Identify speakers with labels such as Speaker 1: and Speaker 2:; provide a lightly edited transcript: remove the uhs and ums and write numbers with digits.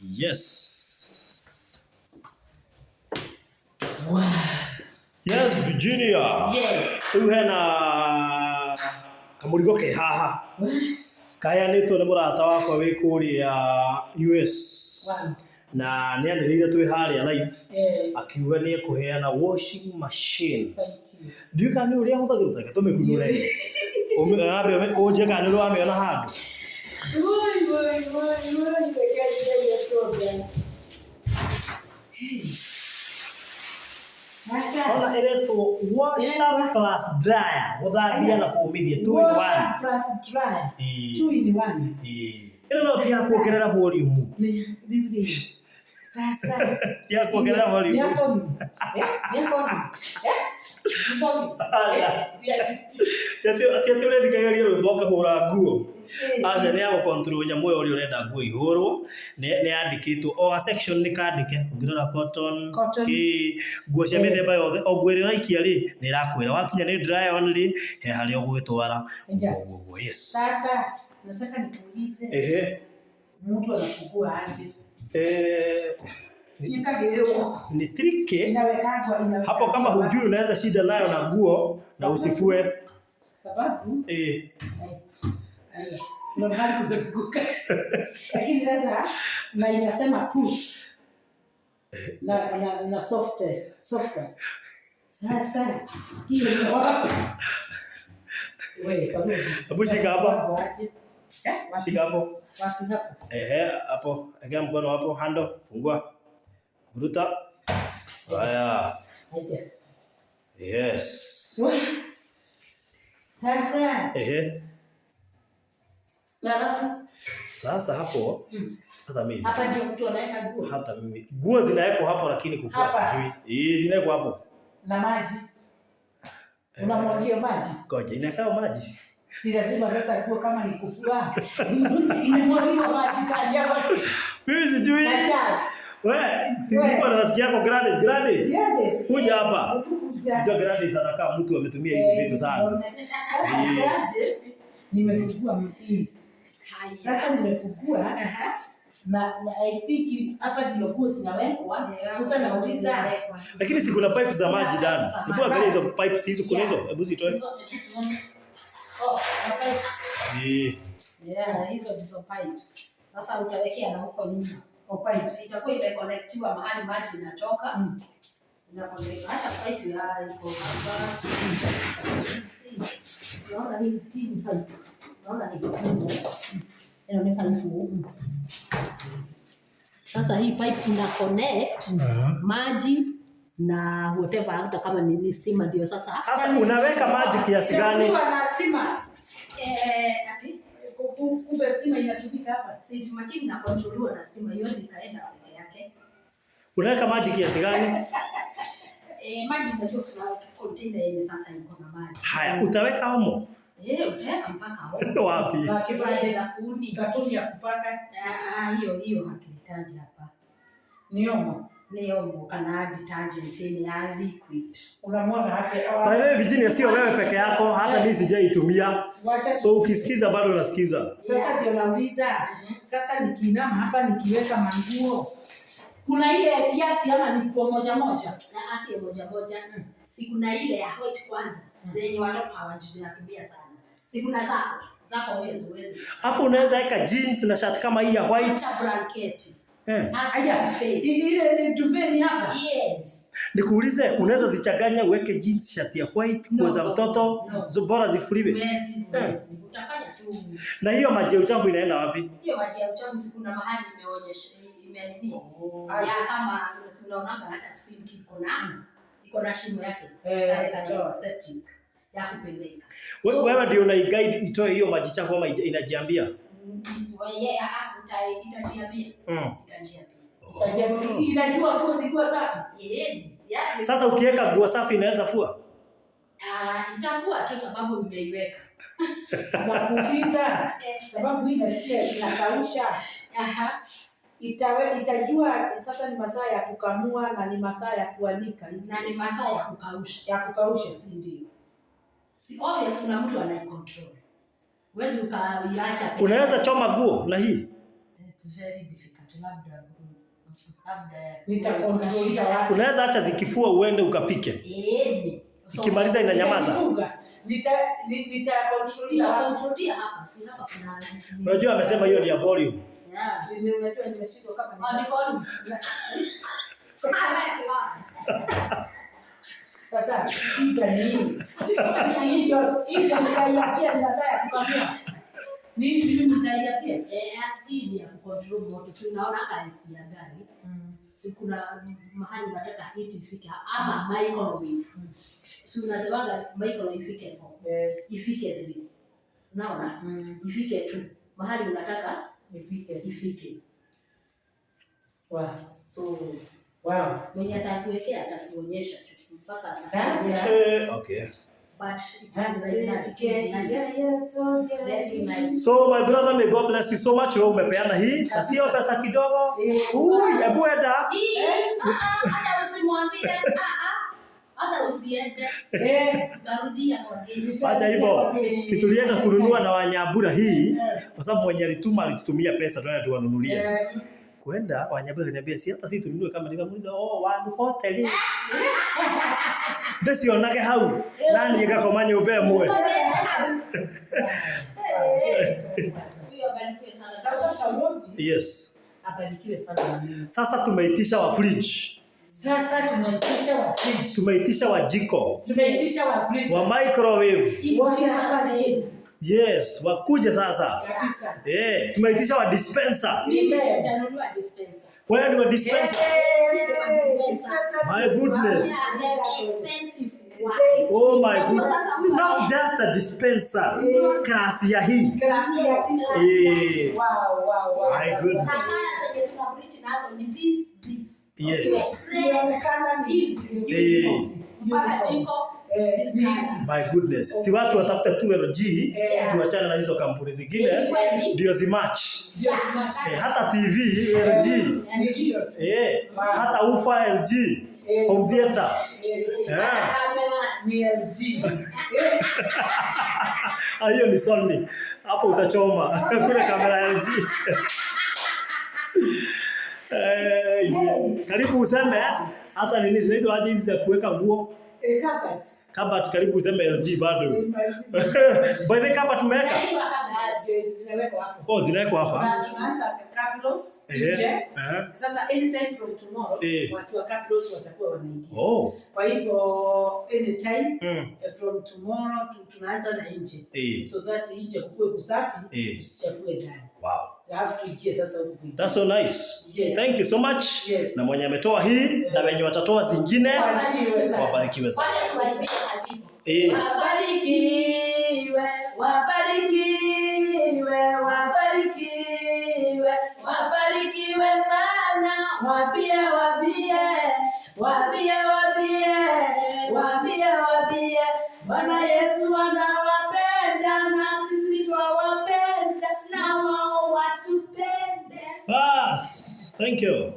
Speaker 1: Yes.
Speaker 2: Wow.
Speaker 1: Yes, Virginia.
Speaker 2: Yes.
Speaker 1: Rĩu hena kamũrigo ke haha kaheanĩtwo nĩ mũrata wakwa wĩ kũrĩa US.
Speaker 2: Wow.
Speaker 1: Na nĩ anĩrĩire twĩ harĩa live akiuga nĩ ekũheana washing machine.
Speaker 2: Thank you.
Speaker 1: Ndiũĩ kana nĩ ũrĩa hũthagĩrwo ta reke tũmĩkunũre. Wambe ũnjĩre kana nĩ ũrĩ wamĩona handũ.
Speaker 2: Woi, woi, woi, woi, reke ngerie kuongea. Hey. Sasa.
Speaker 1: Ona ĩretwo washer plus dryer, gũthambia na kũmithia, two in
Speaker 2: Washer
Speaker 1: one.
Speaker 2: plus dryer.
Speaker 1: Ĩĩ.
Speaker 2: Two in one.
Speaker 1: Ĩĩ. Ĩno no ti ya kuongerera volume.
Speaker 2: Rĩu rĩ, sasa.
Speaker 1: Ti ya kuongerera
Speaker 2: Ni
Speaker 1: volume.
Speaker 2: ya volume. Eh, ni ya volume. Eh, ni volume. Eh, ni ya
Speaker 1: Ti atĩ ũrethikagĩrĩria rwĩmbo ũkahũra nguo.
Speaker 2: Eh.
Speaker 1: Aca nĩ ya gũ-control nyamũ ĩyo ũrĩa ũrenda nguo ihũrwo. Nĩ yandĩkĩtwo o ga section nĩ kandĩke. Ũngĩrora cotton,
Speaker 2: Cotton.
Speaker 1: kĩ, nguo cia mĩthemba yothe. O nguo ĩrĩa ũraikia rĩ, nĩ ĩrakwĩra. Wakinya nĩ dry only, he harĩa ũgũgĩtwara.
Speaker 2: Ija.
Speaker 1: Ũguo ũguo, yes.
Speaker 2: Sasa nataka nikuulize.
Speaker 1: Ehe.
Speaker 2: Mtu anafungua aje?
Speaker 1: Eh,
Speaker 2: Chiekagĩrĩrwo.
Speaker 1: ni tricky.
Speaker 2: Inawekagwa, inawekagwa.
Speaker 1: Hapo kama hujui unaweza shida nayo na nguo na usifue.
Speaker 2: Sababu
Speaker 1: Eh.
Speaker 2: kuna mahali kumefunguka. Lakini sasa na inasema push na soft softer. Sasa hiyo ni wapi? Wewe karibu.
Speaker 1: Hebu shika hapa.
Speaker 2: Wapi? Eh, wapi?
Speaker 1: Shika hapo.
Speaker 2: Wapi hapo?
Speaker 1: Ehe, hapo. Ekea mkono hapo, handle, fungua. Vuruta. Haya.
Speaker 2: Haja.
Speaker 1: Yes.
Speaker 2: Wah. Sasa
Speaker 1: Ehe.
Speaker 2: na alafu
Speaker 1: Sasa hapo hata mimi
Speaker 2: hapa ndio mtu anaweka nguo
Speaker 1: hata mimi nguo zinawekwa hapo lakini kukua
Speaker 2: Hapa.
Speaker 1: sijui. Eh, zinawekwa hapo.
Speaker 2: Na maji. Unamwagia maji.
Speaker 1: Ngoja, inakaa maji.
Speaker 2: Si lazima sasa nguo kama ni kufua. Inamwagiwa maji kani hapa.
Speaker 1: Mimi sijui.
Speaker 2: Na chai.
Speaker 1: Wewe, si nilikuwa na rafiki yako Gladys, Gladys.
Speaker 2: Gladys.
Speaker 1: Kuja hapa.
Speaker 2: Hebu kuja.
Speaker 1: Unajua Gladys anakaa mtu ametumia hizi vitu sana.
Speaker 2: Sasa Gladys nimefungua hii.
Speaker 3: Haya.
Speaker 2: Sasa nimefungua na I think hapa ndio nguo zinawekwa. Sasa nauliza
Speaker 1: Lakini si kuna pipes za maji
Speaker 3: Kuna
Speaker 1: ndani.
Speaker 3: pipes za
Speaker 1: Hebu
Speaker 3: maji.
Speaker 1: angalia hizo pipes hizo kuna hizo.
Speaker 3: Yeah.
Speaker 1: Hebu zitoe.
Speaker 2: Oh, na pipes.
Speaker 1: Eh.
Speaker 3: Yeah, hizo ndizo pipes. Sasa utawekea na huko nyuma.
Speaker 2: Oh, pipes.
Speaker 3: Itakuwa imeconnectiwa mahali maji inatoka. Inaconnect. Hata pipe ya iko hapa. See. Unaona hizi hii ni pipe. Unaona ni hizo. Ino ni pipe. Sasa hii pipe una connect maji na whatever hata kama ni stima ndio sasa.
Speaker 1: Sasa unaweka maji kiasi gani?
Speaker 2: Inatumika na stima.
Speaker 3: Eh, ati
Speaker 2: Kumbe stima inatumika hapa.
Speaker 3: si machini na controliwa na stima, haiwezi ikaenda peke yake.
Speaker 1: Unaweka maji kiasi gani?
Speaker 3: Eh, maji unajua kuna container yenye sasa iko na maji.
Speaker 1: Haya, utaweka omo
Speaker 3: Eh, utaweka mpaka hapo.
Speaker 1: wapi?
Speaker 2: Na kifaa
Speaker 3: Sabuni.
Speaker 2: sabuni ya kupaka
Speaker 3: Ah, hiyo hatuhitaji hapa.
Speaker 2: ni omo.
Speaker 3: Ni omo kana detergent ni ya liquid.
Speaker 2: Unamwaga hapa.
Speaker 1: By the way, Virginia, sio wewe peke yako, hata mimi sijaitumia.
Speaker 2: Wacha
Speaker 1: So ukisikiza bado unasikiza.
Speaker 2: Sasa ndio nauliza, sasa nikiinama hapa nikiweka manguo, kuna ile ya kiasi ama ni kwa moja moja?
Speaker 3: Na asi moja moja. Si kuna ile ya white kwanza zenye watoto hawajitumia sana. Si kuna zako. Zako huwezi.
Speaker 1: Hapo unaweza weka jeans na shirt kama hii ya white.
Speaker 3: Hata blanketi.
Speaker 1: Eh.
Speaker 3: Hata
Speaker 2: Aya,
Speaker 3: duvet.
Speaker 2: ile ni duvet ni hapa.
Speaker 3: Yes.
Speaker 1: Nikuulize, unaweza zichanganya uweke jeans, shirt ya white, nguo
Speaker 3: No,
Speaker 1: za
Speaker 3: no,
Speaker 1: mtoto,
Speaker 3: no.
Speaker 1: bora zifuliwe.
Speaker 3: Huwezi. Utafanya tu.
Speaker 1: Na hiyo maji ya uchafu inaenda wapi?
Speaker 3: Hiyo maji ya uchafu si kuna mahali imeonyesha ime nini? Ya kama si unaonaga hata sink iko na shimo yake.
Speaker 2: Eh,
Speaker 3: Kale ka
Speaker 2: kutoa.
Speaker 3: septic ya kupeleka.
Speaker 1: Wewe ndio unaiguide itoe hiyo maji chafu ama inajiambia?
Speaker 3: Wewe itajiambia. Itajiambia.
Speaker 2: Inajua tu zikiwa safi.
Speaker 3: Eh, yaani
Speaker 1: Sasa ukiweka nguo safi inaweza fua?
Speaker 3: Itafua tu sababu umeiweka.
Speaker 2: Nakuuliza sababu hii nasikia inakausha.
Speaker 3: Aha.
Speaker 2: Itajua sasa ni masaa ya kukamua na ni masaa ya kuanika.
Speaker 3: Na ni masaa ya kukausha.
Speaker 2: Ya kukausha.
Speaker 3: Si ndio? Si obvious kuna mtu anaicontrol. Huwezi ukaiacha peke
Speaker 1: Unaweza
Speaker 3: yake.
Speaker 1: choma nguo na hii?
Speaker 3: It's very difficult. Labda labda
Speaker 2: Nitakontrolia wapi?
Speaker 1: Unaweza acha zikifua uende ukapike.
Speaker 3: Eh. So,
Speaker 1: Ikimaliza inanyamaza.
Speaker 2: Nitajifunga. Nitakontrolia wapi?
Speaker 3: Nitakontrolia hapa, si hapa kuna
Speaker 1: Unajua amesema hiyo ni ya volume.
Speaker 3: Yeah.
Speaker 2: Si unajua nimeshindwa kama
Speaker 3: Oh, ni volume.
Speaker 2: Sasa shida ni hii. Hiyo hiyo nitaiapia ni masaa ya kukamua. Ni hivi nitaiapia.
Speaker 3: Eh, hii ni ya kucontrol moto. Si unaona AC ya gari. Si kuna mahali unataka heat ifike ama microwave. Si unasemaga microwave ifike 4, ifike 3. Unaona? Ifike 2. Mahali unataka
Speaker 2: Ifike.
Speaker 3: ifike.
Speaker 2: Wow.
Speaker 3: So
Speaker 2: Wow.
Speaker 3: mwenye atatuwekea atatuonyesha tu mpaka
Speaker 2: Sasa.
Speaker 1: Okay.
Speaker 3: But it is like that. It is nice. Very nice.
Speaker 1: So my brother, may God bless you so much. Wewe umepeana hii na sio pesa kidogo. Ui, hebu enda.
Speaker 3: Hii, hata usimwambie, hata usiende, utarudia kwa gate.
Speaker 1: Acha hivyo. Si tulienda kununua na Wanyambura hii kwa sababu mwenye alituma alitutumia pesa tuende tuwanunulie. Kwenda Wanyambura kaniambia si hata si tununue kama, nikamuuliza oh wandu hoteli. Ndecionage hau nani ngakoma nyumba ĩmwe.
Speaker 3: Huyo abarikiwe sana.
Speaker 2: Sasa Kalonzo
Speaker 1: Yes.
Speaker 2: abarikiwe sana na mimi.
Speaker 1: Sasa tumeitisha wa fridge,
Speaker 2: Sasa tunaitisha wa fridge.
Speaker 1: tumeitisha wa jiko,
Speaker 2: Tumeitisha wa freezer.
Speaker 1: wa microwave.
Speaker 2: Wote hapa chini.
Speaker 1: Yes, wakuje sasa.
Speaker 2: Kabisa.
Speaker 1: Tumeitisha wa dispenser.
Speaker 3: Mimi nitanunua dispenser.
Speaker 1: Wewe ni wa dispenser. My goodness.
Speaker 3: Yeah, they're expensive. Why?
Speaker 1: Oh my goodness. Not just a dispenser. Class ya hii.
Speaker 2: Glasi ya tisa. Wow, wow, wow.
Speaker 1: My
Speaker 3: Na
Speaker 1: goodness.
Speaker 3: kala zenye tuna bleach nazo ni this, this.
Speaker 1: Yes.
Speaker 2: Inaonekana ni
Speaker 3: Hivi. Mpaka jiko, this
Speaker 2: ni
Speaker 3: colour.
Speaker 2: hizi.
Speaker 1: My goodness. Si watu watafute tu LG, tuachane na hizo kampuni zingine ndio zimatch.
Speaker 2: Ndio zimatch.
Speaker 1: Hata TV LG.
Speaker 2: Ni hiyo.
Speaker 1: Hata ufa LG. Home theater.
Speaker 2: Hata kamera ni LG.
Speaker 1: Hiyo ni Sony. Hapo utachoma. Kuna kamera LG. Yeah. Karibu useme hata nini zinaitwa aje hizi za kuweka nguo?
Speaker 2: Cupboard.
Speaker 1: Cupboard, karibu useme LG bado. By the cupboard tumeweka?
Speaker 3: Inaitwa cupboard.
Speaker 2: Zinawekwa hapo.
Speaker 1: Oh, zinawekwa hapa.
Speaker 2: Na tunaanza Capros nje. Sasa anytime from tomorrow watu wa Capros watakuwa wanaingia.
Speaker 1: Oh.
Speaker 2: Kwa hivyo anytime from tomorrow tunaanza na nje. So that nje kukue kusafi, tusichafue ndani.
Speaker 1: Wow.
Speaker 2: Alafu tuingie sasa huku kwingine.
Speaker 1: That's so nice.
Speaker 2: Yes.
Speaker 1: Thank you so much.
Speaker 2: Yes.
Speaker 1: Na mwenye ametoa hii na wenye watatoa zingine
Speaker 2: Wabarikiwe sana.
Speaker 1: wabarikiwe sana.
Speaker 3: Wacha tuwaibie karibu.
Speaker 2: Wabarikiwe, wabarikiwe, wabarikiwe, wabarikiwe sana. Wabie, wabie, wabie, wabie, wabie, wabie. Bwana Yesu anawapenda na sisi twawapenda na wao watupende.
Speaker 1: Bas. Thank you.